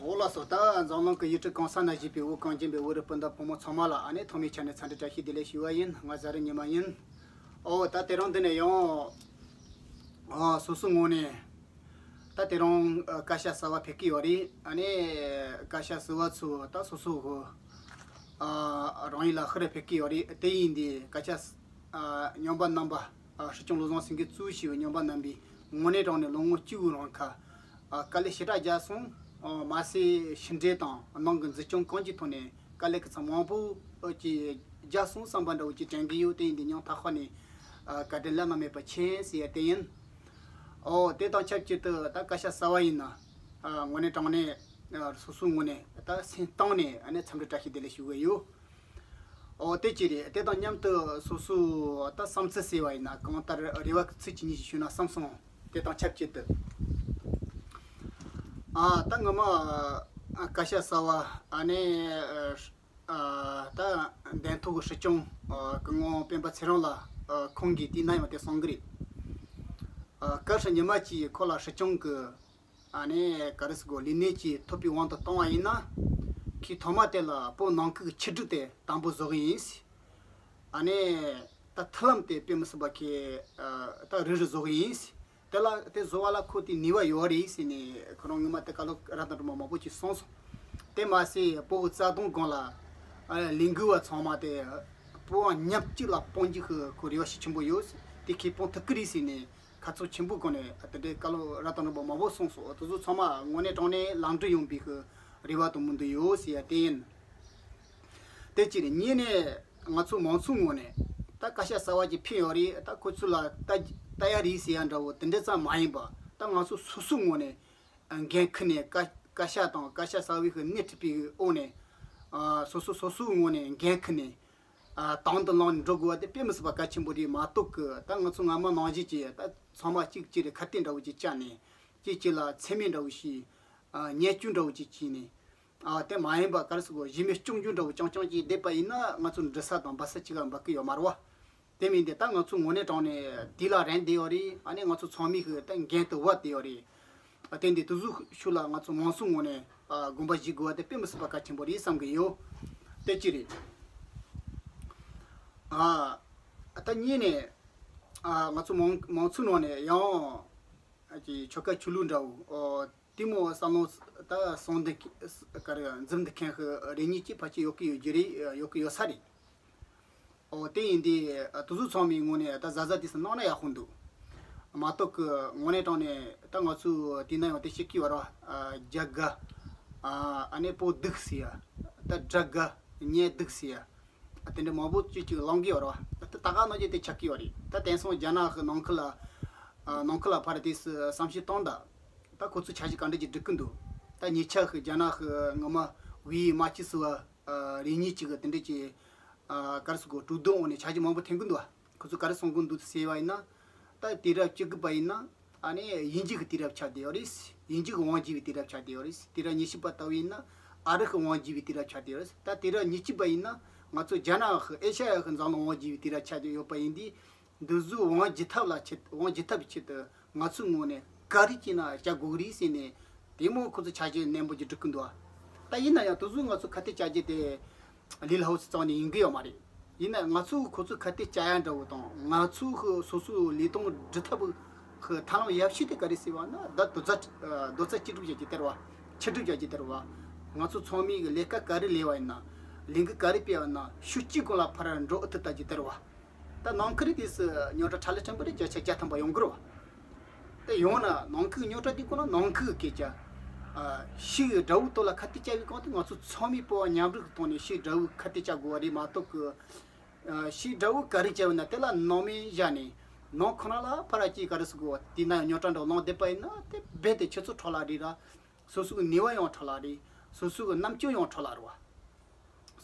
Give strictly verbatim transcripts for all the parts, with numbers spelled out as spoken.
འོ་ལགས་སོ། ད་འཛམ་གླིང་གི་ཡུལ་གྲུ་གང་ས་ན་བཞུགས་པའི་བོད་གངས་ཅན་པའི་བོད་རིགས་སྤུན་ཟླ་ཕོ་མོ་ཚང་མ་ལ་ཨ་ནི་ཐོག་མའི་ཆ་ནས་འཚམས་འདྲི་བཀྲ་ཤིས་བདེ་ལེགས་ཞུ་བ་ཡིན། ང་གཟའ་རི་ཉི་མ་ཡིན། ཨོ་ད་དེ་རིང་འདི་ནས་ཡང་ཨ་སོ་སོའི་ངོས་ནས་ད་དེ་རིང་ཨ་བཀའ་ཤག་གསར་བ་ཕེབས་ཀྱི་ཡོད་རེད། ཨ་ནི་བཀའ་ཤག་ཟུར་པ་ཚོ་ད་སོ་སོ་གི་ཨ་རང་ཡུལ་ལ་ཧུར་རེ་ཕེབས་ཀྱི་ཡོད་རེད། དེ་ཡིན་དུས་བཀའ་ཤག་ཨ་སྨྱོན་པ་རྣམ་པ། ཨ་སྲིད་སྐྱོང་བློ་བཟང་སེང་གེ་གཙོས་བྱས་པའི་སྨྱོན་པ་རྣམ་པས་དངོས་གནས་དྲང་གནས་ལོ་ངོ་བཅུ་དགུ་རིང་ཁ་ཨ་དཀའ་ལས་ཞེ་དྲག་རྒྱག་སོང་། ཨ་མ་ཟད་ཕྱི་འབྲེལ་དང་ནང་གི་འཛིན་སྐྱོང་གང་ཅིའི་ཐོག་ནས་དཀའ་ལས་ཁག་ཚང་མང་པོ་ཨ་ཅིག་རྒྱག་སོང་བསམ་པ་འདྲ་བོ་ཅིག་དྲན་གྱི་ཡོད། དེ་ཡིན་དུས་སྙིང་ཐག་པ་ནས་ཨ་བཀའ་དྲིན་བླ་ན་མེད་པ་ཆེ་ཟེར་ཡ་དེ་ཡིན། ཨོ་དེ་དང་ཆབས་ཅིག་ཏུ་ད་བཀའ་ཤག་གསར་བ་ཡིན་ན་ཨ་དངོས་གནས་དྲང་གནས་ཨ་སོ་སོའི་ངོས་ནས་ད་སེམས་གཏིང་ནས་ཨ་ནི་འཚམས་འདྲི་བཀྲ་ཤིས་བདེ་ལེགས་ཞུ་གི་ཡོད། ཨོ་དེ་ཅི་རེད། དེ་དང་མཉམ་དུ་སོ་སོ་ད་བསམ་ཚུལ་ཟེར་བ་ཡིན་ན་གང་ལྟར་རེ་བ་གི་ཚིག་གཅིག་གཉིས་ཤིག་ཞུས་ན་བསམ་སོང་། དེ་དང་ཆབས་ཅིག་ཏུ་ཨ་ད་ངོ་མ་ཨ་བཀའ་ཤག་གསར་བ་ཨ་ནི་ཨ་ད་འདེམས་ཐོག་གི་སྲིད་སྐྱོང་ཨ་སྐུ་ངོ་སྤེན་པ་ཚེ་རིང་ལགས་ཨ་ཁོང་གིས་དུས་ནམ་ཡང་དེ་གསུང་གི་རེད། ཨ་བཀའ་ཤག་ཉི་མ་གཅིག་ཁོ་ལ་སྲིད་སྐྱོང་གི་ཨ་ནི་ག་རེ་ཟེར་དགོས། ལས་གནས་ཀྱི་ཐོབ་པའི་དབང་དུ་བཏང་བ་ཡིན་ན། ཁོས་ཐོག་མ་དེ་ལ་བོད་ནང་ཁུལ་གྱི་ཆིག་སྒྲིལ་དེ་དམ་པོ་བཟོ་གི་ཡིན། ཨ་ནི་ད་མཐུན་ལམ་དེ་དཔེ་མི་སྲིད་པ་གི་ཨ་ད་རིལ་རིལ་བཟོ་གི་ཡིན། དེ་ལ་དེ་བཟོ་བ་ལ་ཁོ་དེ་ནུས་པ་ཡོད་རེད་ཟེར་ནས་ཁོ་རང་ངོ་མ་དེ་བཀའ་སློབ་རབ་དང་རིམ་པ་མང་པོ་ཅིག་གསུངས་སོང་། དེ་མ་ཟད་བོད་ཀྱི་རྩ་དོན་སྒང་ལ་ཨ་ལས་འགུལ་བ་ཚང་མ་དེ་བོད་མཉམ་གཅིག་ལ་སྤུངས་རྒྱུ་གི་ཁོ་རེ་བ་ཤུགས་ཆེན་པོ་ཡོད། དེ་ཁོས་སྤུངས་ཐུབ་ཀྱི་རེད་ཟེར་ནས། ཁ་ཚོན་ཆེན་པོའི་སྒོ་ནས་དེ་འདྲའི་བཀའ་སློབ་རབ་དང་རིམ་པ་མང་པོ་གསུངས་སོང་། དེ་ཚོ་ཚང་མ་དངོས་གནས་དྲང་གནས་ལམ་འགྲོ་ཡོང་བའི་གི་རེ་བ་དང་སྨོན་འདུན་ཡོད་ཟེར་ཡ་དེ་ཡིན། དེ་གཅིག་རེད། གཉིས་ནས་ང་ཚོ་མང་ཚོགས་ངོས་ནས་ད་བཀའ་ཤག་གསར་བ་ཅིག་ཕེབས་ཡོད་རེད། ད་ཁོ་ཚོ་ལ་ལྟ་ལྟ་ཡ་རེད་ཟེར་ཡ་འདྲ་བོ་དེ་འདྲ་ཙམ་མ་ཡིན་པ། ད་ང་ཚོ་སོ་སོའི་ངོས་ནས་འགན་ཁུར་ནས་བཀའ་བཀའ་ཤག་དང་བཀའ་ཤག་གསར་བའི་གི་སྣེ་ཁྲིད་པའི་འོག་ནས་ཨ་སོ་སོ་སོ་སོའི་ངོས་ནས་འགན་ཁུར་ནས། ཨ་དང་དུ་བླངས་ནས་འགྲོ་དགོས་པ་དེ་དཔེ་མི་སྲིད་པ་གལ་ཆེན་པོ་རེད་མ་གཏོགས་གི། ད་ང་ཚོ་སྔ་མ་ནང་བཞིན་གྱི་ད་ཚང་མ་གཅིག་གཅིག་ལ་ཁ་གཏད་འདྲ་བོ་ཅིག་བཅག་ནས་གཅིག་གཅིག་ལ་མཚན་སྨད་འདྲ་བོ་ཞིག་ཨ་བརྙས་བཅོས་འདྲ་བོ་ཅིག་བྱས་ནས། ཨ་དེ་མ་ཡིན་པ་ག་རེ་ཟེར་དགོས། གཞི་མེད་སྐྱོན་བརྗོད་འདྲ་བོ་རྐྱང་རྐྱང་ཅིག་བསྡད་པ་ཡིན་ན་ང་ཚོ་འདྲི་ས་དང་འབད་ས་གཅིག་ག་འབད་ཀྱི་ཡོད་མ་རེད་བ། དེ་མིན་དེ་ད་ང་ཚོ་དངོས་གནས་དྲང་གནས་དུས་ལ་རན་བསྡད་ཡོད་རེད། ཨ་ནི་ང་ཚོ་ཚང་མས་ཤིག་ད་འགན་དུ་བབས་བསྡད་ཡོད་རེད། ཨ་དེ་འདི་དུས་ཚོད་ཤུགས་ལ་ང་ཚོ་མང་ཚོགས་ངོས་ནས་ཨ་དགོངས་པ་བཞེས་དགོས་པ་དེ་དཔེ་མི་སྲིད་པ་གལ་ཆེན་པོ་རེད་བསམ་གི་ཡོད། དེ་གཅིག་རེད། ཨ་ད་གཉིས་ནས་ཨ་ང་ཚོ་མང་མང་ཚོགས་ནང་ནས་ཡང་ཨ་ཅིག་ཆོལ་ཁ་ཆོས་ལུགས་འདྲ་བོ་ཨོ་དེ་མོ་བསམ་བློ་ད་སོང་འདི་ག་རེ་འཛིན་འདི་མཁན་ཤི་རེ་གཉིས་ཀྱི་ཕལ་ཆེར་ཡོད་ཀྱི་ཡོད་རྒྱུ་རེད། ཡོད་ཀྱི་ཡོད་ས་རེད། ཨོ་དེ་ཡིན་དུས་ཨ་དེ་ཚོ་ཚང་མའི་ངོས་ནས་ད་གཟབ་གཟབ་དེ་ཚོ་གནང་ན་ཡག་པོ་འདུག་མ་གཏོགས་ཀྱི་དངོས་གནས་དྲང་གནས་ད་ང་ཚོས་དེ་ན་ཡང་དེ་ཤེས་ཀྱི་ཡོད་རེད་བ། ཨ་རྒྱ་དགའ། ཨ་ཨ་ནི་བོད་སྡུག་ཟེར་ཡ། ད་དགྲ་དགའ་གཉེན་སྡུག་ཟེར་ཡ། ཨ་དེ་འདྲ་མང་པོ་ཅིག་ཅིག་གླེང་གི་ཡོད་རེད་བ། ད་ད་ག་ནང་བཞིན་དེ་ཆགས་ཀྱི་ཡོད་རེད། ད་དེང་སང་རྒྱ་ནག་གི་ནང་ཁུལ་ལ་ཨ་ནང་ཁུལ་ལ་ཕར་དེ་སུ་བསམ་ཤེས་བཏང་ད། ད་ཁོ་ཚོས་འཆར་གཞི་ག་འདྲ་ཅིག་སྒྲིག་གི་འདུག་ད་ཉེ་ཆར་གི་རྒྱ་ནག་གི་ངོ་མ་ཝེ་མ་ཅི་སི་བ་ཨ་རེ་གཉིས་ཅིག་གི་དེ་འདྲ་ཅིག་ཨ་ག་རེ་ཟེར་དགོས། གྲོས་བསྡུར་འོག་ནས་འཆར་གཞི་མང་པོ་འཐེན་གི་འདུག་ཁོ་ཚོས་ག་རེ་གསུང་གི་འདུག་ཟེར་བ་ཡིན་ན། ད་དུས་རབས་བཅུ་དགུ་པ་ཡིན་ན་ཨ་ནི་དབྱིན་ཇི་གི་དུས་རབས་ཆགས་བསྡད་ཡོད་རེད། དབྱིན་ཇི་གི་དབང་སྒྱུར་བའི་དུས་རབས་ཆགས་བསྡད་ཡོད་རེད། དུས་རབས་ཉི་ཤུ་པ་ལྟ་བུ་ཡིན་ན་ཨ་རི་གི་དབང་སྒྱུར་བའི་དུས་རབས་ཆགས་བསྡད་ཡོད་རེད། ད་དུས་རབས་ཉེར་གཅིག་པ་ཡིན་ན་ང་ཚོ་རྒྱ་ནག་གི་ཨེ་ཤ་ཡ་གི་འཛམ་གླིང་དབང་སྒྱུར་བའི་དུས་རབས་ཆགས་བསྡད་ཡོད་པ་ཡིན་དུས། འདི་ཚོའི་དབང་སྒྱུར་ཐབས་ལ་ཆེད་དབང་སྒྱུར་ཐབས་ཀྱི་ཆེད་དུ་ང་ཚོའི་ངོས་ནས་ག་རེ་བྱས་ན་བྱ་དགོས་ཀྱི་རེད་ཟེར་ནས་དེ་མོ་ཁོ་ཚོ་འཆར་གཞི་ནན་པོ་ཅིག་སྒྲིག་གི་འདུག་ད་ཡིན་ན་ཡང་དེ་ཚོ་ང་ཚོ་ཁ་གཏད་བཅག་རྒྱུ་དེ་ལས་སླ་བོ་ཞིག་རྩ་བ་ནས་ཡིན་གི་ཡོད་མ་རེད། ཡིན་ན་ང་ཚོས་ཁོ་ཚོ་ཁ་གཏད་བཅག་ཡ་འདྲ་བོ་དང་ང་ཚོའི་སོ་སོའི་ལས་དོན་སྒྲུབ་ཐབས་ཀྱི་ཐབས་ལམ་ཡག་ཤོས་དེ་ག་རེ་ཟེར་བ་ན། ད་རྡོག་རྩ་རྡོག་རྩ་གཅིག་སྒྲིལ་བྱ་རྒྱུ་དེ་རེད་བ། ཆིག་སྒྲིལ་བྱ་རྒྱུ་དེ་རེད་བ། ང་ཚོ་ཚང་མས་ལས་ཀ་ག་རེ་ལས་པ་ཡིན་ན། ལས་འགུལ་ག་རེ་སྤེལ་བ་ཡིན་ན་ཕྱོགས་གཅིག་སྒང་ལ་ཕར་འགྲོ་ཨེ་ཐུབ་ལྟ་རྒྱུ་དེ་རེད་བ། ད་ནང་ཁུལ་དེ་སུ་རྙོག་དྲ་ཕྲ་ལ་ཕྲན་བུ་རེ་བརྒྱ་ཆ་བརྒྱ་ཐམ་པ་ཡོང་གི་རེད་བ། དེ་ཡོང་ན་ནང་ཁུལ་རྙོག་དྲ་དེ་ཁོ་ན་ནང་ཁུལ་གི་སྐད་ཆ། ཨ་ཕྱིའི་དགྲ་བོའི་ཐོག་ལ་ཁ་གཏད་བཅག་པའི་སྒང་དུ་ང་ཚོ་ཚང་མས་སྤོབས་པ་མཉམ་རུབ་ཀྱི་ཐོག་ནས་ཕྱིའི་དགྲ་བོའི་ཁ་གཏད་བཅག་དགོས་པ་རེད་མ་གཏོགས་ཀྱི། ཨ་ཕྱིའི་དགྲ་བོས་ག་རེ་བྱས་པ་ན་དེ་ལ་སྣང་མེད་བཞག་ནས་ནང་ཁོ་ན་ལ་ཕར་ཅིག་ག་རེ་ཟེར་དགོས། དེ་ན་ཡང་རྙོག་དྲ་འདྲ་བོ་ལངས་བསྡད་པ་ཡིན་ན་དེ་རྦད་དེ་ཁྱེད་ཚོ་འཕྲོ་བརླག་རེད་ར། སོ་སོའི་ནུས་པ་ཡང་འཕྲོ་བརླག་རེད། སོ་སོའི་རྣམ་དཔྱོད་ཡང་འཕྲོ་བརླག་རེད་བ།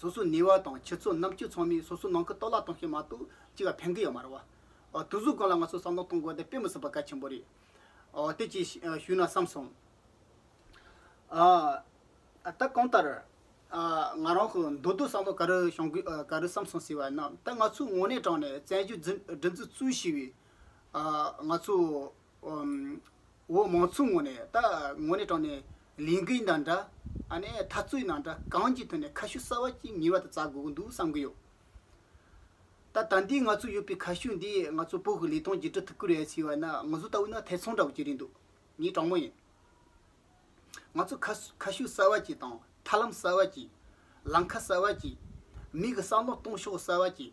སོ་སོའི་ནུས་པ་དང་ཁྱེད་ཚོའི་རྣམ་དཔྱོད་ཚང་མས་སོ་སོའི་ནང་ཁུལ་གཏོར་བརླག་གཏོང་ཤེས་མ་གཏོགས་གཅིག་ག་ཕན་གི་ཡོད་མ་རེད་བ། ཨ་དེ་ཚོའི་སྒང་ལ་ང་ཚོ་བསམ་བློ་གཏོང་དགོས་དེ་དཔེ་མི་སྲིད་པ་གལ་ཆེན་པོ་རེད། ཨ་དེ་ཅིག་ཞུས་ན་བསམ་སོང་། ཨ་ད་གང་ལྟར་ཨ་ང་རང་གི་མདོར་བསྡུས་བསམ་བློ་ག་རེ་བྱུང་གི་ཨ་ག་རེ་བསམ་སོང་ཟེར་བ་ན། ད་ང་ཚོའི་དངོས་གནས་དྲང་གནས་བཙན་བྱོལ་སྒྲིག་འཛུགས་གཙོས་བྱས་པའི་ཨ་ང་ཚོ་ཨམ་བོད་མང་ཚོགས་ངོས་ནས་ད་དངོས་གནས་དྲང་གནས་ལས་འགུལ་དང་འདྲ། ཨ་ནི་འཐབ་རྩོད་ནང་འདྲ་གང་གི་ཐོག་ནས་ཁ་ཤུགས་གསར་བ་ཅིག་ངེས་པར་དུ་བཙལ་དགོས་ཀྱི་འདུག་བསམ་གྱི་ཡོད། ད་ད་ལྟའི་ང་ཚོ་ཡོད་པའི་ཁ་ཤུགས་འདི་ང་ཚོ་བོད་ཀྱི་ལས་དོན་བྱེད་སྒྲུབ་ཐུབ་ཀྱི་རེད་ཟེར་བ་ན། ང་ཚོ་ལྟ་བུ་ན་ཐེ་ཚོམ་འདྲ་བོ་ཅིག་རེད་འདུག་ངས་དྲང་མོ་ཡིན། ང་ཚོ་ཁ་ཁ་ཤུགས་གསར་བ་ཅིག་དང་ཐབས་ལམ་གསར་བ་ཅིག་ལམ་ཁ་གསར་བ་ཅིག་མི་གི་བསམ་བློ་གཏོང་ཕྱོགས་གསར་བ་ཅིག་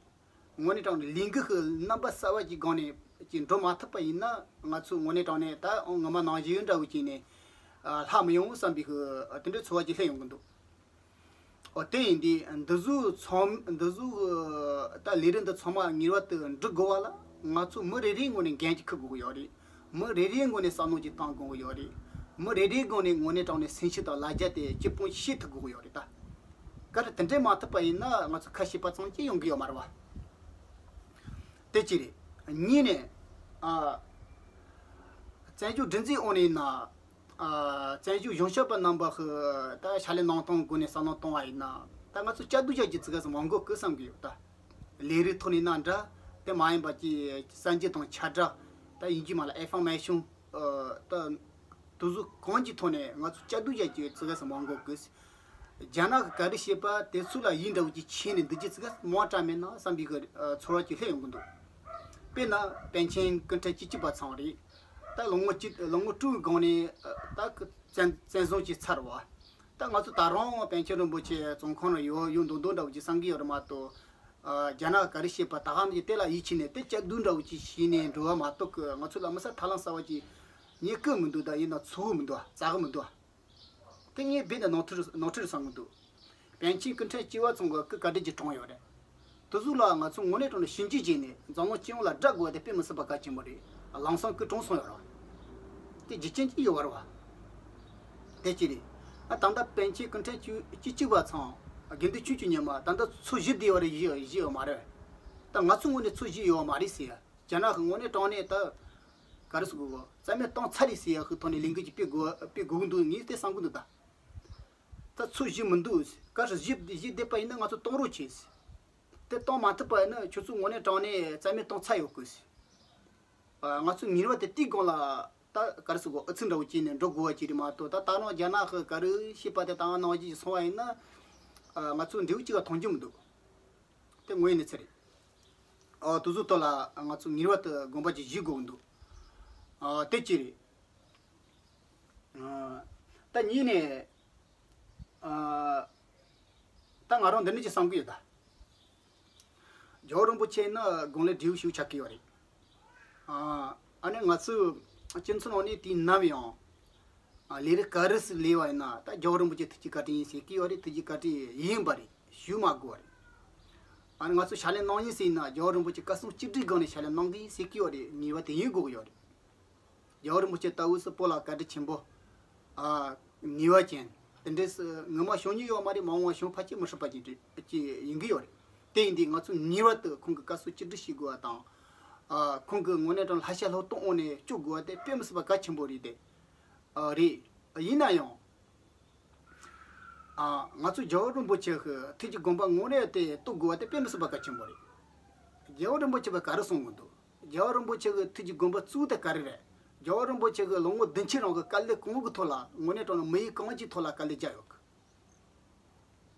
དངོས་གནས་དྲང་ནས་ལས་འགུལ་གྱི་རྣམ་པ་གསར་བ་ཅིག་སྒང་ནས་ཅིག་འགྲོ་མ་ཐུབ་པ་ཡིན་ན། ང་ཚོ་དངོས་གནས་དྲང་ནས་ད་ངོ་མ་ནང་བཞིན་འདྲ་བོ་ཅིག་ནས་ཨ་ལྷག་མི་ཡོང་བསམ་པའི་གི་དེ་འདྲའི་ཚོར་བ་ཅིག་སླེབས་ཡོང་གི་འདུག་འོ་དེ་ཡིན་དུས་འདི་ཚོ་ཚང་འདི་ཚོ་ད་ལས་རིགས་འདི་ཚང་མ་ངེས་པར་དུ་འགྲུབ་དགོས་པ་ལ། ང་ཚོ་མི་རེ་རེའི་ངོས་ནས་འགན་ཅིག་འཁུར་དགོས་ཀྱི་ཡོད་རེད། མི་རེ་རེའི་ངོས་ནས་བསམ་བློ་ཅིག་བཏང་དགོས་ཀྱི་ཡོད་རེད། མི་རེ་རེའི་ངོས་ནས་དངོས་གནས་དྲང་ནས་སེམས་ཤུགས་དང་ལ་རྒྱ་དེ་གཅིག་པུ་བཤད་ཐུབ་དགོས་ཀྱི་ཡོད་རེད་ད། གལ་ཏེ་དེ་འདྲས་མ་ཐུབ་པ་ཡིན་ན་ང་ཚོ་ཁ་ཕྱེས་པ་ཙམ་གྱིས་ཡོང་གི་ཡོད་མ་རེད་བ། དེ་གཅིག་རེད། གཉིས་ནས་ཨ་བཙན་བྱོལ་སྒྲིག་འཛུགས་འོག་ནས་ན། ཨ་བཙན་བྱོལ་གཞུང་ཞབས་པ་རྣམ་པ་གི་ད་ཕྱག་ལས་གནང་སྟངས་སྒོ་ནས་བསམ་བློ་གཏོང་བ་ཡིན་ན། ད་ང་ཚོ་བཅའ་སྡོད་བྱ་རྒྱུ་ཙི་ག་ཙམ་མང་དགོས་ཀི་བསམ་གི་ཡོད་ད། ལས་རིགས་ཐོག་ནས་ན་འདྲ། དེ་མ་ཡིན་པ་ཀྱི་གསར་འགྱུར་དང་ཁྱབ་བསྒྲགས། ད་ཡིན་གྱི་མ་ལ་ཨེ་ཧྥང་མེ་ཤོང་ད་དུ་ཟུ་གང་གི་ཐོག་ནས་ང་ཚོ་བཅའ་སྡོད་བྱ་རྒྱུ་ཙི་ག་ཙམ་མང་དགོས་ཀི། རྒྱ་ནག་གི་ག་རེ་བཤད་པ་དེ་ཚོ་ལ་ཡིད་འདྲ་བོ་ཅིག་ཆེས་ནས་འདུག་རྒྱུ་ཙི་ག་མང་དྲགས་མེད་ན་བསམ་པའི་གི་ཚོར་བ་ཅིག་སླེབས་ཡོང་གི་འདུག་དཔེར་ན་པཎ་ཆེན་སྐུ་ཕྲེང་བཅུ་གཅིག་པ་ཚང་རེད། ད་ལོ་ངོ་གཅིག་ལོ་ངོ་དྲུག་གི་གོང་ནས་ད་གི་བཙན་བཙན་བཟུང་བྱས་ཚར་བ། ད་ང་ཚོ་ད་རུང་པཎ་ཆེན་རིན་པོ་ཆེ་བཙོན་ཁང་ནང་ཡོད་ཡོད་མདོག་མདོག་འདྲ་བོ་ཅིག་བསམ་གི་ཡོད་རེད་མ་གཏོགས། ཨ་རྒྱ་ནག་ག་རེ་བཤད་པ་ད་ག་ནས་དེ་ལ་ཡིད་ཆེས་ནས་དེ་བཅའ་སྡོད་འདྲ་བོ་ཅིག་བྱས་ནས་འགྲོ་བ་མ་གཏོགས་གི་ང་ཚོ་ལ་མི་ས་ཐབས་ལམ་གསར་བ་ཅིག་རྙེད་གི་མི་འདུག་ད་ཡིན་ན་ཚོར་གི་མི་འདུག་བཙལ་གི་མི་འདུག་དེ་ངས་རྦད་དེ་ནོར་འཁྲུལ་ནོར་འཁྲུལ་བསམ་གི་འདུག་པཎ་ཆེན་སྐུ་ཕྲེང་བཅུ་པ་ཚང་གི་སྐུ་ག་འདྲ་ཅིག་གྲོངས་ཡོད་རེད། དེ་ཚོ་ལ་ང་ཚོ་དངོས་གནས་དྲང་གནས་ཞིབ་འཇུག་བྱས་ནས་འཛམ་གླིང་སྤྱི་ཡོངས་ལ་བསྒྲགས་དགོས་པ་དེ་དཔེ་མི་སྲིད་པ་གལ་ཆེན་པོ་རེད། ལམ་སང་སྐུ་གྲོངས་སོང་ཡོད་རེད་བ། དེ་རྒྱུ་རྐྱེན་ཅིག་ཡོད་རེད་བ། དེ་གཅིག་རེད། ཨ་ད་ལྟ་པཎ་ཆེན་སྐུ་ཕྲེང་བཅུ་བཅུ་གཅིག་པ་ཚང་དགེ་འདུན་ཆོས་ཀྱི་ཉི་མ་ད་ལྟ་འཚོ་བཞུགས་བསྡད་ཡོད་རེད། བཞུགས་བཞུགས་ཡོད་མ་རེད། ད་ང་ཚོ་དངོས་གནས་འཚོ་བཞུགས་ཡོད་མ་རེད་ཟེར་ཡ། རྒྱ་ནག་གི་དངོས་གནས་དྲང་གནས་ད་ག་རེ་ཟེར་དགོས་གོ་རྩ་མེད་བཏང་ཚར་རེད་ཟེར་ཡ་གི་ཐོག་ནས་ལས་འགུལ་ཅིག་སྤེལ་དགོས་སྤེལ་དགོས་ཀྱི་འདུག་ངས་དེ་བསམ་གི་འདུག་ད། ད་འཚོ་བཞུགས་མི་འདུག་གལ་སྲིད་བཞུགས་བཞུགས་བསྡད་པ་ཡིན་ན་ང་ཚོ་གཏོང་རོགས་བྱེད། དེ་གཏོང་མ་ཐུབ་པ་ཡིན་ན་ཁྱོད་ཚོ་དངོས་གནས་དྲང་གནས་རྩ་མེད་གཏོང་ཚར་ཡོད་དགོས། ཨ་ང་ཚོ་ངེས་པར་དུ་དེའི་སྒང་ལ་ད་ག་རེ་ཟེར་དགོས་ཨུ་ཚུགས་འདྲ་བོ་བྱས་ནས་འགྲོ་དགོས་པ་ཅིག་རེད་མ་གཏོགས། ད་ད་རུང་རྒྱ་ནག་གི་ག་རེ་བཤད་པ་དེ་དང་ནང་བཞིན་སོང་བ་ཡིན་ན། ཨ་ང་ཚོ་འབྲས་བུ་གཅིག་ལ་མཐོང་རྒྱུ་མི་འདུག་དེ་དངོས་ཡིན་གནས་ཚུལ་རེད། ཨ་དེ་ཚོའི་ཐོག་ལ་ང་ཚོ་ངེས་པར་དུ་དགོངས་པ་ཅིག་བཞེས་དགོས་ཀྱི་འདུག་ཨ་དེ་གཅིག་རེད། ཨ་ད་གཉིས་ནས། ཨ་ད་ང་རང་འདི་འདྲ་ཅིག་བསམ་གྱི་ཡོད་ད། རྒྱལ་བ་རིན་པོ་ཆེ་ནི་དགུང་ལོ་བགྲེས་པོ་ཞིག་ཆགས་ཀྱི་ཡོད་རེད། ཨ་ཨ་ནི་ང་ཚོའི་སྤྱི་ཚོགས་ནང་ནས་དུས་ནམ་ཡང་ཨ་ལས་རིགས་ག་རེ་ཟིག་ལས་པ་ཡིན་ན་ད་རྒྱལ་བ་རིན་པོ་ཆེ་ཐུགས་རྗེ་བཀའ་དྲིན་ཡིན་ཟེར་གྱི་ཡོད་རེད། ཐུགས་རྗེ་བཀའ་དྲིན་ཡིན་པ་རེད། ཞུ་མ་དགོས་པ་རེད། ཨ་ནི་ང་ཚོ་ཕྱག་ལས་གནང་ཡིན་ཟེར་ན་རྒྱལ་བ་རིན་པོ་ཆེ་བཀའ་གསུང་གཅིག་སྒྲིལ་སྒང་ནས་ཕྱག་ལས་གནང་གི་ཡིན་ཟེར་གྱི་ཡོད་རེད། ངེས་པ་དེ་ཡིན་དགོས་ཀྱི་ཡོད་རེད། རྒྱལ་བ་རིན་པོ་ཆེ་ལྟ་བུ་སུ་བོད་ལ་བཀའ་དྲིན་ཆེན་པོ། ཨ་ངེས་པ་ཅན། དེ་འདྲས་སུ་ངོ་མ་བྱུང་མྱོང་ཡོད་མ་རེད། མ་འོངས་པ་བྱུང་ཕལ་ཆེར་མི་སྲིད་པ་ཅིག་ཅིག་ཡིན་གྱི་ཡོད་རེད། དེ་ཡིན་དུས་ང་ཚོ་ངེས་པར་དུ་ཁོང་གི་བཀའ་སྲོལ་གཅིག་སྒྲིལ་བྱེད་དགོས་པ་དང་། ཨ་ཁོང་གི་དངོས་གནས་དྲང་ལྷ་ཞྭ་ལྷོ་སྟོད་འོག་ནས་སྐྱོབ་དགོས་པ་དེ་དཔེ་མི་སྲིད་པ་གལ་ཆེན་པོ་རེད་དེ། ཨ་རེད། ཡིན་ན་ཡང་། ཨ་ང་ཚོ་རྒྱལ་བ་རིན་པོ་ཆེ་གི་ཐུགས་ཀྱི་དགོངས་པ་དངོས་གནས་དེ་རྟོགས་དགོས་པ་དེ་དཔེ་མི་སྲིད་པ་གལ་ཆེན་པོ་རེད། རྒྱལ་བ་རིན་པོ་ཆེ་བས་ག་རེ་གསུང་གི་འདུག་རྒྱལ་བ་རིན་པོ་ཆེ་གི་ཐུགས་ཀྱི་དགོངས་པ་གཙོ་བོ་དེ་ག་རེ་རེད། རྒྱལ་བ་རིན་པོ་ཆེ་གི་ལོ་ངོ་བདུན་ཅུ་རིང་གི་དཀའ་ལས་གང་གི་ཐོག་ལ་དངོས་གནས་དྲང་གནས་མི་ཡུལ་གང་ཅིའི་ཐོག་ལ་དཀའ་ལས་བརྒྱབ་ཡོད་གི།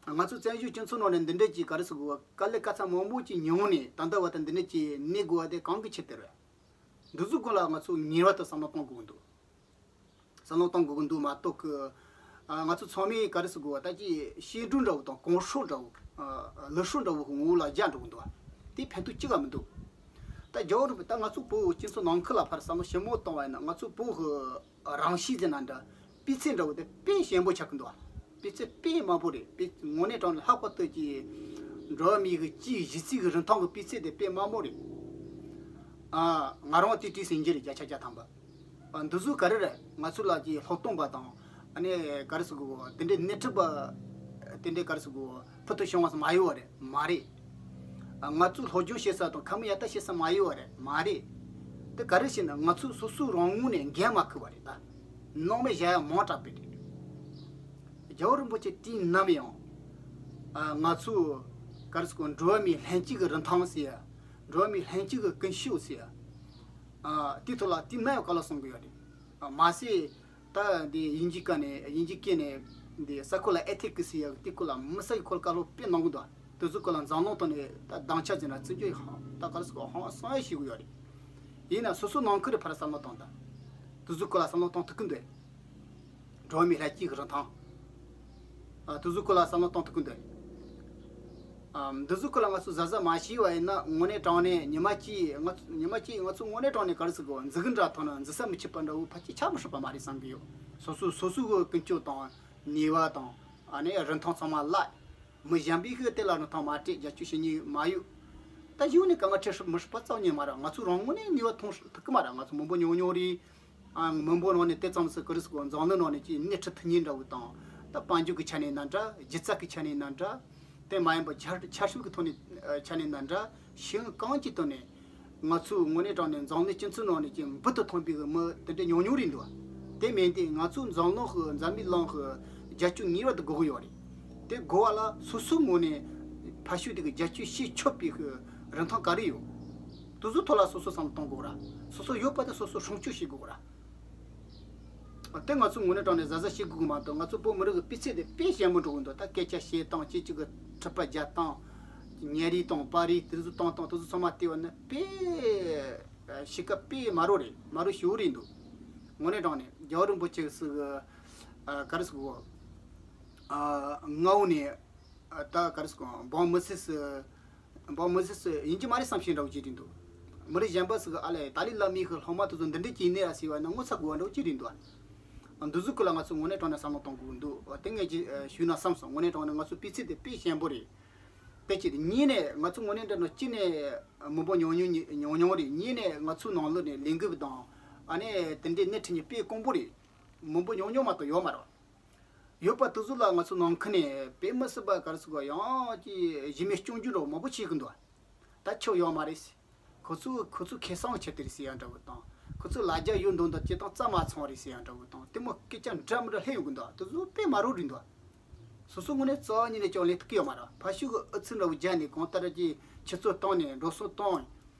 ང་ཚོ་བཙན་བྱོལ་སྤྱི་ཚོགས་ནང་ནས་འདི་འདྲས་ཀྱི་ག་རེ་ཟེར་དགོས་པ་དཀའ་ལས་དཀའ་ཚེགས་མང་པོ་ཅིག་མྱོང་ནས་ད་ལྟ་བར་དུ་འདི་འདྲས་ཀྱི་གནས་དགོས་པ་དེ་གང་གི་ཆེད་དུ་རེད། འདི་ཚོའི་སྐོར་ལ་ང་ཚོ་ངེས་པར་དུ་བསམ་བློ་གཏོང་དགོས་ཀྱི་འདུག་བསམ་བློ་གཏོང་དགོས་ཀྱི་འདུག་མ་གཏོགས་ཀྱི། ཨ་ང་ཚོ་ཚང་མས་ག་རེ་ཟེར་དགོས་པ་ད་ཀྱི་བཤད་སྒྲུང་འདྲ་བོ་དང་གོང་ཧྲོལ་འདྲ་བོ། ཨ་ལུགས་སྲོལ་འདྲ་བོ་གི་ངོ་བོ་ལ་རྒྱག་འགྲོ་གི་འདུག་དེ་ཕན་ཐོགས་ཅི་ག་མི་འདུག་ད་རྒྱལ་བ་རིན་པོ་ད་ང་ཚོ་བོད་སྤྱི་ཚོགས་ནང་ཁུལ་ལ་ཕར་བསམ་བློ་ཞིབ་མོ་བཏང་བ་ཡིན་ན་ང་ཚོ་བོད་གི་རང་གཤིས་ཟེར་ན་འདྲ། སྤུས་ཚད་འདྲ་བོ་དེ་དཔེ་ཞན་པོ་ཆགས་ཀྱི་འདུག་སྤུས་ཚད་དཔེ་དམའ་པོ་རེད། དཔེ་དངོས་གནས་དྲང་གནས་ལྷག་པར་དུ་ཀྱི་འགྲོ་བ་མིའི་གི་སྤྱིའི་གཞི་རྩའི་གི་རིན་ཐང་གི་སྤུས་ཚད་དེ་དཔེ་དམའ་མོ་རེད། ཨ་ང་རང་དེ་བྲིས་ཟིན་གྱི་རེད། བརྒྱ་ཆ་བརྒྱ་ཐམ་པ། ཨ་འདི་ཚོ་ག་རེ་རེད། ང་ཚོ་ལ་ཀྱི་སློབ་སྟོན་པ་དང་ཨ་ནི་ག་རེ་ཟེར་དགོས་དེ་འདྲའི་སྣེ་ཁྲིད་པ་དེ་འདྲའི་ག་རེ་ཟེར་དགོས་ཕུལ་དུ་བྱུང་བ་མ་ཡོད་པ་རེད། མ་རེད། ང་ཚོ་སློབ་སྦྱོང་བྱེད་ས་དང་ཁ་མི་ཡ་ལྟ་བྱེད་ས་མ་ཡོད་པ་རེད། མ་རེད། དེ་ག་རེ་བྱས་ན་ང་ཚོ་སོ་སོའི་རང་ངོས་ནས་འགན་མ་འཁུར་བ་རེད་ད། སྣང་མེད་བཞག་ཡ་མང་དྲགས་པས་རེད། རྒྱལ་བ་རིན་པོ་ཆེ་དུས་ནམ་ཡང་ཨ་ང་ཚོ་ག་རེ་ཟེར་དགོས་འགྲོ་བ་མིའི་ལྷན་སྐྱེས་ཀྱི་རིན་ཐང་ཟེར་ཡ། འགྲོ་བ་མིའི་ལྷན་སྐྱེས་ཀྱི་ཀུན་སྤྱོད་ཟེར་ཡ། ཨ་དེའི་ཐོག་ལ་དུས་ནམ་ཡང་བཀའ་སློབ་གསུང་གི་ཡོད་རེད། ཨ་མ་ཟད། ད་འདི་དབྱིན་ཇིའི་སྐད་ནས་དབྱིན་ཇིའི་སྐད་ནས་ འདི་ས་ཁུལ་ལ་ཨེ་ཐིག་གི་སི་ཡ་དེ་སྐོར་ལ་མི་ས་ཡི་སྐོར་བཀའ་སློབ་དཔེ་གནང་གི་འདུག་དེ་ཚོ་སྐོར་ལ་འཛམ་གླིང་ཐོག་ནས་ད་སྡིངས་ཆ་ཟིན་ན་བརྩི་འཇོག་ཧང་ད་ག་རེ་ཟེར་གོ་ཧང་སང་ཡ་ཞིག་ཡོད་རེད། ཡིན་ན་སོ་སོ་ནང་ཁུལ་རེ་ཕར་བསམ་བློ་བཏང་དང་། དེ་ཚོ་སྐོར་ལ་བསམ་བློ་གཏོང་ཐུབ་ཀྱི་འདུག་འགྲོ་བ་མིའི་ལྷན་སྐྱེས་ཀྱི་རིན་ཐང་། ཨ། དེ་ཚོ་སྐོར་ལ་བསམ་བློ་གཏོང་ཐུབ་ཀྱི་འདུག་ཨ། འདི་ཚོ་སྐོར་ལ་ང་ཚོ་གཟབ་གཟབ་མ་བྱས་པ་ཡིན་ན་དངོས་གནས་དྲང་གནས་ཉི་མ་གཅིག་ང་ཚོ་ཉི་མ་གཅིག་ང་ཚོ་དངོས་གནས་དྲང་གནས་ག་རེ་ཟེར་དགོས་འཛི་གི་འདྲ་ཐོན་ན་འཛི་ས་མི་ཁྱབ་པ་འདྲ་བོ་ཕལ་ཆེར་ཆགས་མི་སྲིད་པ་མ་རེད་བསམ་གྱི་ཡོད། སོ་སོ་སོ་སོ་གི་ཀུན་སྤྱོད་དང་ནུས་པ་དང་ཨ་ནི་རིན་ཐང་ཚང་མ་བརླག་མི་གཞན་པའི་ཤུགས་དེ་ལ་རིན་ཐང་མ་སྤྲད་རྒྱབ་སྐྱོར་བྱེད་མཁན་མ་ཡོད། ད་གཞུག་ནས་དཀའ་ངལ་འཕྲད་སྲིད་མི་སྲིད་པ་རྩ་བ་ཉིད་མ་རེད། ང་ཚོ་རང་ངོས་ནས་ནུས་པ་ཐོན་ཐུབ་ཀྱི་མ་རེད། ང་ཚོ་མི་འབོར་ཉུང་ཉུང་རེད། ཨ། མི་འབོར་ནང་ནས་དེ་ཙམ་ཟིག་ག་རེ་ཟེར་དགོས་འཛམ་གླིང་ནང་ནས་ཀྱི་སྣེ་ཁྲིད་ཐུབ་མཁན་འདྲ་བོ་དང་ད་དཔལ་འབྱོར་གྱི་ཆ་ནས་ཡིན་ན་འདྲ་སྒྱུ་རྩལ་གྱི་ཆ་ནས་ཡིན་ན་འདྲ་དེ་མ་ཡིན་པ་ཆ་ཆབ་སྲིད་ཀྱི་ཐོག་ནས་ཆ་ནས་ཡིན་ན་འདྲ་ཤེས་ཡོན་གང་ཅིའི་ཐོག་ནས། ང་ཚོས་དངོས་གནས་དྲང་གནས་འཛམ་གླིང་སྤྱི་ཚོགས་ནང་ནས་ཀྱི་འབུར་དུ་ཐོན་པའི་མི་དེ་འདྲ་ཉུང་ཉུང་རེད་འདུག་དེ་མིན་ཏེ་ང་ཚོས་འཛམ་གླིང་གི་འཛམ་བུའི་གླིང་གི་རྒྱབ་སྐྱོར་ངེས་པར་དུ་དགོས་ཀྱི་ཡོད་རེད། དེ་དགོས་པ་ལ་སོ་སོའི་ངོས་ནས་ཕ་ཤུལ་དེ་གི་རྒྱབ་སྐྱོར་བྱེད་ཆོག་པའི་རིན་ཐང་ག་རེ་ཡོད། དེ་ཚོའི་ཐོག་ལ་སོ་སོ་བསམ་བློ་གཏོང་དགོས་ར། སོ་སོ་ཡོད་པ་དེ་སོ་སོ་སྲུང་སྐྱོབ་བྱེད་དགོས་ར། དེ་ང་ཚོ་དངོས་གནས་དྲང་གནས་གཟབ་གཟབ་བྱེད་དགོས་ཀྱི་མ་གཏོགས་ང་ཚོ་བོད་མི་རིགས་ཀྱི་སྤུས་ཚད་དེ་དཔེ་ཞན་པོ་འགྲོ་གི་འདུག་ད་སྐད་ཆ་བཤད་སྟངས་གཅིག་གཅིག་གི་འཁྲུལ་པ་རྒྱག་སྟངས། ཉལ་རིས་དང་པར་རིས་དེ་ཚོ་བཏང་སྟངས་དེ་ཚོ་ཚང་མ་བལྟས་པ་ན་དཔེ་གཤིས་ཀ་དཔེ་དམའ་རོ་རེད། དམའ་རོ་ཞེ་པོ་རེད་འདུག་དངོས་གནས་དྲང་གནས་རྒྱལ་བ་རིན་པོ་ཆེ་ཟེར་གི་ག་རེ་ཟེར་གོ་ཨ། མངའ་འོག་ནས་ད་ག་རེ་ཟེར་གོ་འབངས་མི་སེར་སུ། འབངས་མི་སེར་སུ་ཡིན་གྱི་མ་རེད་བསམ་ཤེས་འདྲ་བོ་ཅིག་རེད་འདུག་མི་རིགས་གཞན་པ་ཟིག་གི་ཨ་ལས་ཏཱ་ལའི་བླ་མའི་གི་སློབ་མ་དེ་ཚོ་འདི་འདྲས་ཀྱི་ནས་ཨ་ཟེར་བ་ན་ངོ་ཚ་དགོས་པ་འདྲ་བོ་ཅིག་རེད་འདུག་འདི་ཚོ་སྐོར་ལ་ང་ཚོ་དངོས་གནས་དྲང་གནས་བསམ་བློ་གཏོང་དགོས་འདུག་དེ་ངས་ཀྱི་ཞུས་ན་བསམ་སོང་། དངོས་གནས་དྲང་གནས་ང་ཚོ་སྤུས་ཚད་དེ་དཔེ་ཞན་པོ་རེད། དེ་གཅིག་རེད། གཉིས་ནས་ང་ཚོ་དངོས་གནས་དྲང་གནས་གཅིག་ནས་མི་འབོར་ཉུང་ཉུང་ཉུང་ཉུང་རེད། གཉིས་ནས་ང་ཚོའི་ནང་ལོགས་ནས་ལས་འགུལ་དང་ཨ་ནི་དེ་འདྲས་སྣེ་ཁྲིད་མཁན་དཔེ་དཀོན་པོ་རེད། མི་འབོར་ཉུང་ཉུང་མ་གཏོགས་ཡོད་མ་རེད། ཡོད་པ་དེ་ཚོ་ལ་ང་ཚོ་ནང་ཁུལ་ནས་དཔེ་མི་སྲིད་པ་ག་རེ་ཟེར་དགོས་ཡང་ཅི་གཞི་མེད་སྐྱོན་བརྗོད་འདྲ་བོ་མང་པོ་བྱེད་ཀྱི་འདུག་ད་ཆོ་ཡོད་མ་རེད། ཁོ་ཚོ་ཁོ་ཚོ་ཁེ་བཟང་ཆེད་དུ་རེད་ཟེར་ཡ་འདྲ་བོ་དང་། ཁོ་ཚོ་ལ་རྒྱ་ཡོད་མདོག་མདོག་ཅིག་དང་རྩ་མ་ཚང་རེད་ཟེར་ཡ་འདྲ་བོ་དང་། དེ་མོ་སྐད་ཆ་འདྲ་མི་འདྲ་སླེབས་ཡོང་གི་འདུག་དེ་ཚོ་དཔེ་དམའ་རོ་རེད་འདུག་སོ་སོ་ངོས་ནས་རྩ་བ་ཉིད་ནས་ཀྱང་ལས་ཐུབ་ཀྱི་ཡོད་མ་རེད། ཕ་ཤུལ་གི་ཨུ་ཚུགས་འདྲ་བོ་རྒྱག་ནས་གང་ལྟར་གྱི་ཆུ་ཚོད་བཏང་ནས་འགྲོ་སོང་བཏང་།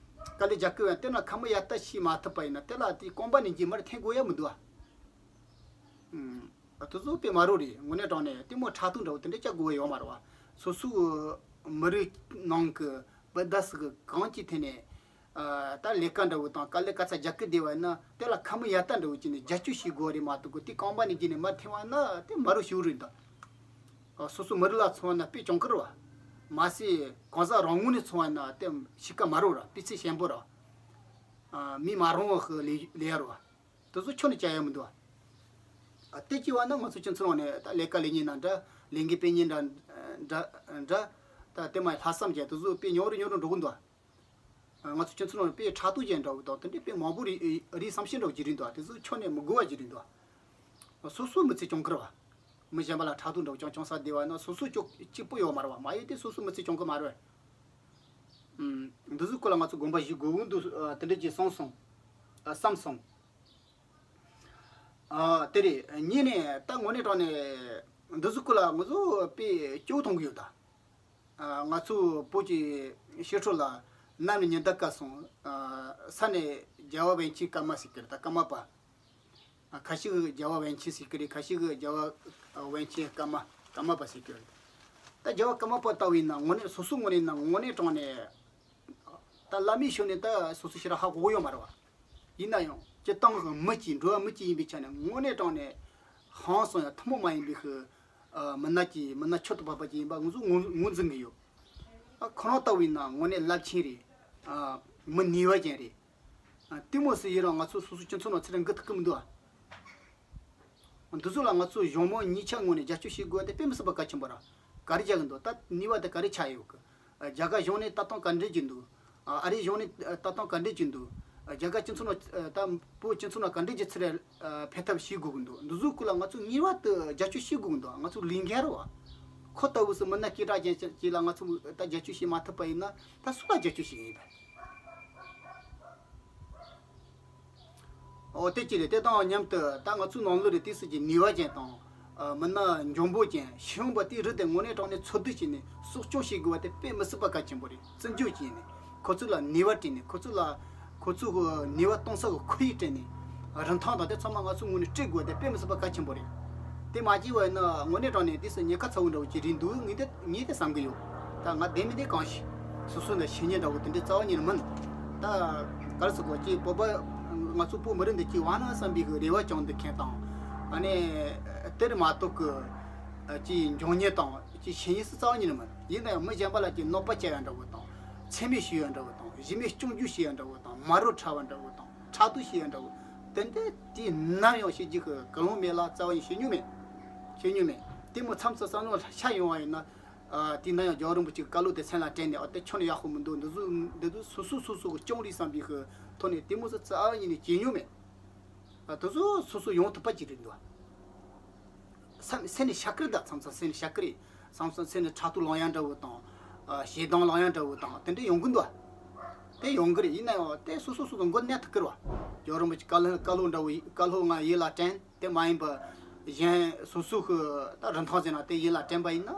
དཀའ་ལས་རྒྱག་གི་ཡོད་དེ་ན་ཁ་མི་ཡ་ལྟ་ཞིག་མ་ཐུབ་པ་ཡིན་ན་དེ་ལ་དེ་རྐང་པ་ནས་འཇིགས་མར་འཐེན་དགོས་ཡ་མི་འདུག་ཨ། ཨ། དེ་ཚོ་དཔེ་དམའ་རོ་རེད། དངོས་གནས་དྲང་གནས་དེ་མོ་ཕྲག་དོག་འདྲ་བོ་དེ་འདྲ་བྱ་དགོས་ཡོད་མ་རེད་བ། སོ་སོའི་མི་རིགས་ནང་གི་སྤུན་ཟླ་ཟིག་གི་གང་ཅིའི་ཐད་ནས་ཨ། ད་ལས་ཀ་འདྲ་བོ་དང་དཀའ་ལས་དཀའ་ཚེགས་རྒྱག་གི་བསྡད་པ་ཡིན་ན་དེ་ལ་ཁ་མི་ཡ་ལྟ་འདྲ་བོ་བྱས་ནས་རྒྱབ་སྐྱོར་བྱེད་དགོས་རེད་མ་གཏོགས་གི་དེ་རྐང་པ་ནས་འཇིགས་ནས་མར་འཐེན་པ་ན་དེ་དམའ་རོ་ཞེ་པོ་རེད་འདུག་ཨ། སོ་སོའི་མི་རིགས་ལ་མཚོན་ན་དཔེ་གྱོང་གུན་རེད་བ། མ་ཟད་གང་ཟག་རང་ངོས་ནས་མཚོན་པ་ན་དེ་གཤིས་ཀ་དམའ་རོ་ར་སྤུས་ཚད་ཞན་པོ་ར། ཨ། མི་མ་རུང་བ་ཞིག་ལས་ལས་ཡ་རེད་བ། དེ་ཚོ་ཁྱོན་ནས་བྱ་ཡ་མི་འདུག་ཨ། དེ་གཅིག་བ་ན་ང་ཚོ་སྤྱི་ཚོགས་ནང་ནས་ད་ལས་ཀ་ལས་མཁན་ན་འདྲ། ལས་འགན་སྤེལ་མཁན་འདྲ་འདྲ་འདྲ། ད་དེ་མ་ལྷག་བསམ་ཅན་དེ་ཚོ་དཔེ་ཉུང་རུ་ཉུང་རུ་འགྲོ་གི་འདུག་ཨ། ང་ཚོ་སྤྱི་ཚོགས་ནང་དཔེ་ཕྲག་དོག་ཅན་འདྲ་བོ་དང་དེ་འདྲའི་དཔེ་མང་པོ་རེད་རེད་བསམ་ཤེས་འདྲ་བོ་ཅིག་རེད་འདུག་ཨ། དེ་ཚོ་ཁྱོན་ནས་མི་དགོས་པ་ཅིག་རེད་འདུག་ཨ། སོ་སོའི་མི་ཚེ་སྐྱོང་གི་རེད་བ། མི་གཞན་པ་ལ་ཕྲག་དོག་འདྲ་བོ་ཅང་ཅང་ས་བདེ་བ་ན་སོ་སོ་ཅོག་གཅིག་པོ་ཡོད་མ་རེད་བ། མ་ཡོད་དེ་སོ་སོའི་མི་ཚེ་སྐྱོང་གི་མ་རེད་བ། ཨུམ། འདི་ཚོའི་སྐོར་ལ་ང་ཚོ་དགོངས་པ་བཞེས་དགོས་ཀྱི་འདུག་ཨ། དེ་འདྲ་ཅིག་བསམ་སོང་། ཨ། བསམ་སོང་། ཨ། དེ་རེད། གཉིས་ནས་ད་དངོས་གནས་དྲང་གནས་འདི་ཚོའི་སྐོར་ལ་ང་ཚོ་དཔེ་སྐྱོ་བོ་མཐོང་གི་ཡོད་ད། ཨ། ང་ཚོ་བོད་ཀྱི་ཕྱི་དྲོ་ལ་གནམ་ནས་ཉི་ཟླ་སྐར་སོང་། ཨ། ས་ནས་རྒྱལ་བ་པཎ་ཆེན་བཀའ་མ་ཟེར་གི་རེད་ད། ཀརྨ་པ། ཨ། ཁ་ཤས་ཀྱིས་རྒྱལ་བ་པཎ་ཆེན་ཟེར་གི་རེད། ཁ་ཤས་ཀྱིས་རྒྱལ་བ་པཎ་ཆེན་ཀརྨ་ཀརྨ་པ་ཟེར་གི་རེད། ད་རྒྱལ་བ་ཀརྨ་པ་ལྟ་བུ་ཡིན་ན་དངོས་གནས་སོ་སོའི་ངོས་ནས་ན་དངོས་གནས་དྲང་གནས་ད་བླ་མའི་ཞོར་ནས་ད་སོ་སོ་ཞེ་དྲག་ཧ་གོ་གི་ཡོད་མ་རེད་བ། ཡིན་ན་ཡང་སྤྱིར་བཏང་གི་མི་གཅིག་འགྲོ་བ་མི་གཅིག་ཡིན་པའི་ཆ་ནས་དངོས་གནས་དྲང་གནས་ཧང་སང་ཡང་ཐུན་མོང་མ་ཡིན་པའི་གི། ཨ། མི་སྣ་གཅིག་མི་སྣ་མཆོག་ཏུ་བབས་པ་ཅིག་ཡིན་པ་ང་ཚོ་ངོས་ངོས་འཛིན་གི་ཡོད། ཨ། ཁོ་རང་ལྟ་བུ་ཡིན་ན་དངོས་གནས་རླབས་ཆེན་རེད། ཨ། མི་ནུས་པ་ཅན་རེད། ཨ། དེ་མོ་ཟིག་ཡིན་རུང་ང་ཚོ་སོ་སོའི་སྤྱི་ཚོགས་ནང་ཚུར་འགུག་ཐུབ་ཀི་མི་འདུག་ཨ། འདི་ཚོ་ལ་ང་ཚོ་གཞུང་མང་གཉིས་ཆ་ངོས་ནས་རྒྱབ་སྐྱོར་བྱེད་དགོས་པ་དེ་དཔེ་མི་སྲིད་པ་གལ་ཆེན་པོ་རེད། ག་རེ་བྱ་གི་འདུག་ད་ནུས་པ་དེ་ག་རེ་ཆགས་ཡོད་གི། རྒྱ་གར་གཞུང་ནས་ལྟ་སྟངས་ག་འདྲས་ཀྱི་འདུག་ཨ། ཨ་རིའི་གཞུང་ནས་ལྟ་སྟངས་ག་འདྲས་ཀྱི་འདུག་རྒྱ་གར་སྤྱི་ཚོགས་ནང་ད་བོད་སྤྱི་ཚོགས་ནང་ག་འདྲས་ཀྱི་ཚུར་འཕེལ་ཐབས་བྱེད་དགོས་ཀྱི་འདུག་འདི་ཚོའི་སྐོར་ལ་ང་ཚོ་ངེས་པར་དུ་རྒྱབ་སྐྱོར་བྱེད་དགོས་ཀྱི་འདུག་ང་ཚོ་ལས་འགན་རེད་བ། ཁོ་ལྟ་བུ་སུ་མི་སྣ་སྐད་གྲགས་ཅན་ཅིག་ལ་ང་ཚོ་ད་རྒྱབ་སྐྱོར་བྱེད་མ་ཐུབ་པ་ཡིན་ན་ད་སུ་ལ་རྒྱབ་སྐྱོར་བྱེད་ཀྱི་ཡིན་པས། འོ་དེ་གཅིག་རེད། དེ་དང་མཉམ་དུ་ད་ང་ཚོའི་ནང་ལོགས་རེ་དུས་སུ་གི་ནུས་པ་ཅན་དང་། ཨ། མི་སྣ་འཇོན་པོ་ཅན་ཤེས་ཡོན་པ་དེའི་རིགས་དེ་དངོས་གནས་དྲང་གནས་འཚོལ་བསྡུ་བྱས་ནས་གསོ་སྐྱོང་བྱེད་དགོས་པ་དེ་དཔེ་མི་སྲིད་པ་གལ་ཆེན་པོ་རེད། བརྩི་འཇོག་བྱས་ནས་ཁོ་ཚོ་ལ་ནུས་པ་སྤྲད་ནས་ཁོ་ཚོ་ལ་ཁོ་ཚོ་གི་ནུས་པ་གཏོང་ས་གི་ཁོར་ཡུག་སྤྲད་ནས་རིན་ཐང་དང་དེ་ཚང་མ་ང་ཚོའི་ངོས་ནས་སྤྲད་དགོས་པ་དེ་དཔེ་མི་སྲིད་པ་གལ་ཆེན་པོ་རེད། དེ་མ་བྱས་པ་ཡིན་ན་དངོས་གནས་དྲང་གནས་དུས་སུ་ཉེན་ཁ་ཚ་བོ་འདྲ་བོ་ཅིག་རེད་འདུག་ངས་དེ་ངས་དེ་བསམ་གི་ཡོད། ད་ང་བདེན་མི་བདེན་གང་ཤེས། སོ་སོ་འདི་ཤེས་ཉེན་འདྲ་བོ་དེ་འདྲའི་རྩ་བ་ཉིད་ནས་མིན། ད་ག་རེ་ཟེར་དགོས། ཅིག་བོད་པ་ང་ཚོ་བོད་མི་རིགས་འདི་ཅིག་བ་ན་བསམ་པའི་གི་རེ་བ་བཅངས་འདུག་མཁན་དང་། ཨ་ནི་དེར་མ་གཏོགས་གི་ཅིག་འབྱུང་ཉེན་དང་ཅིག་ཤེས་ཉེན་སུ་རྩ་བ་ཉིད་ནས་མིན། ཡིན་ན་ཡང་མི་གཞན་པ་ལ་ཅིག་གནོད་པ་བསྐྱལ་ཡ་འདྲ་བོ་དང་། མཚན་སྨད་ཞུ་ཡ་འདྲ་བོ་དང་། གཞི་མེད་སྐྱོན་བརྗོད་བྱེད་ཡ་འདྲ་བོ་དང་། མ་རོ་ཁྲ་བ་འདྲ་བོ་དང་། ཕྲག་དོག་བྱེད་ཡ་འདྲ་བོ། དེ་འདྲ་དུས་ནམ་ཡང་བྱེད་རྒྱུ་གི་ཀུན་སློང་མེད་ལ་རྩ་བ་ནས་བྱེད་མྱོང་མེད། བྱེད་མྱོང་མེད། དེ་མོ་མཚམས་སུ་བསམ་བློ་ཤར་ཡོང་བ་ཡིན་ན། ཨ། དེ་ན་ཡང་རྒྱལ་བ་རིན་པོ་ཆེའི་བཀའ་སློབ་དེ་སེམས་ལ་དྲན་ནས། ཨ། དེ་ཁྱོན་ནས་ཡག་པོ་མི་འདུག་འདི་ཚོ་འདི་ཚོ་སོ་སོ་སོ་སོ་གི་སྐྱོན་རེད་བསམ་པའི་གི་ཐོག་ནས་དེ་མོ་ཚོ་རྩ་བ་ཉིད་ནས་བྱེད་མྱོང་མེད། ཨ། དེ་ཚོ་སོ་སོ་ཡོང་ཐུབ་པ་ཅིག་རེད་འདུག་སེམས་སེམས་ནས་བཤད་ཀྱི་རེད། ད་མཚམས་མཚམས་སེམས་ནས་བཤད་ཀྱི་རེད། མཚམས་མཚམས་སེམས་ནས་ཕྲག་དོག་ལངས་ཡ་འདྲ་བོ་དང་། ཨ། ཞེ་སྡང་ལངས་ཡ་འདྲ་བོ་དང་དེ་འདྲ་ཡོང་གི་འདུག་དེ་ཡོང་གི་རེད། ཡིན་ན་ཡང་དེ་སོ་སོ་སོ་སོ་མགོ་མནན་ཐུབ་ཀྱི་རེད་བ། རྒྱལ་བ་རིན་པོ་ཆེ་བཀའ་སློབ་བཀའ་སློབ་འདྲ་བོ་བཀའ་སློབ་ང་ཡིད་ལ་དྲན། དེ་མ་ཡིན་པ་གཞན་སོ་སོ་གི་ད་རིན་ཐང་ཟེར་ན་དེ་ཡིད་ལ་དྲན་པ་ཡིན་ན།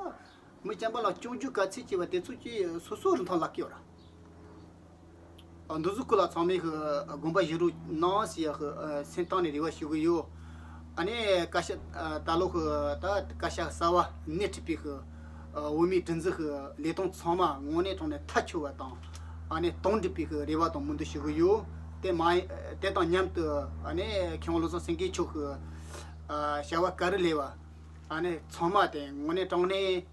མི་གཞན་པ་ལ་སྐྱོན་བརྗོད་ག་ཚད་བྱས་པ་དེ་ཚོ་ཀྱིས་སོ་སོ་རིན་ཐང་བརླག་གི་ཡོད་ར། ཨ། འདི་ཚོ་ཀུན་ལ་ཚང་མས་གི་དགོངས་པ་བཞེས་རོགས་གནང་ཟེར་ཡ་གི་སེམས་གཏིང་ནས་རེ་བ་ཞུ་གི་ཡོད། ཨ་ནི་བཀའ་ཤག་ད་ལོ་གི་ད་བཀའ་ཤག་གསར་པ་སྣེ་ཁྲིད་པའི་གི་འོས་མིའི་སྒྲིག་འཛུགས་ཀྱི་ལས་དོན་ཚང་མ་དངོས་གནས་དྲང་གནས་མཐའ་འཁྱོལ་བ་དང་། ཨ་ནི་དོན་འགྲུབ་པའི་གི་རེ་བ་དང་སྨོན་འདུན་ཞུ་གི་ཡོད། དེ་མ་དེ་དང་མཉམ་དུ་ཨ་ནི་མཁས་དབང་བློ་བཟང་སེང་གེ་མཆོག་གི་བྱ་བ་ག་རེ་ལས་པ། ཨ་ནི་ཚང་མ་དེ་དངོས་གནས་དྲང་གནས་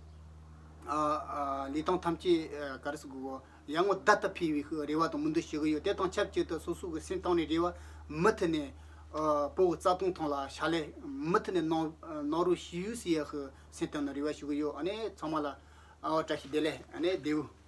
ཨ་ཨ་ལས་དོན་ཐམས་ཅད་ཨ་ག་རེ་ཟེར་དགོས། ཡར་ངོ་ཟླ་ལྟར་འཕེལ་བའི་གི་རེ་བ་དང་སྨོན་འདུན་ཞུ་གི་ཡོད། དེ་དང་ཆབས་ཅིག་ཏུ་སོ་སོ་གི་སེམས་གཏིང་ནས་རེ་བ་མུ་མཐུད་ནས་ཨ་བོད་ཀྱི་རྩ་དོན་ཐོག་ལ་ཕྱག་ལས་མུ་མཐུད་ནས་གནང་གནང་རོགས་ཞུ་ཟེར་ཡ་གི་སེམས་གཏིང་ནས་རེ་བ་ཞུ་གི་ཡོད། ཨ་ནི་ཚང་མ་ལ་ཨ་བཀྲ་ཤིས་བདེ་ལེགས། ཨ་ནི་བདེ་པོ།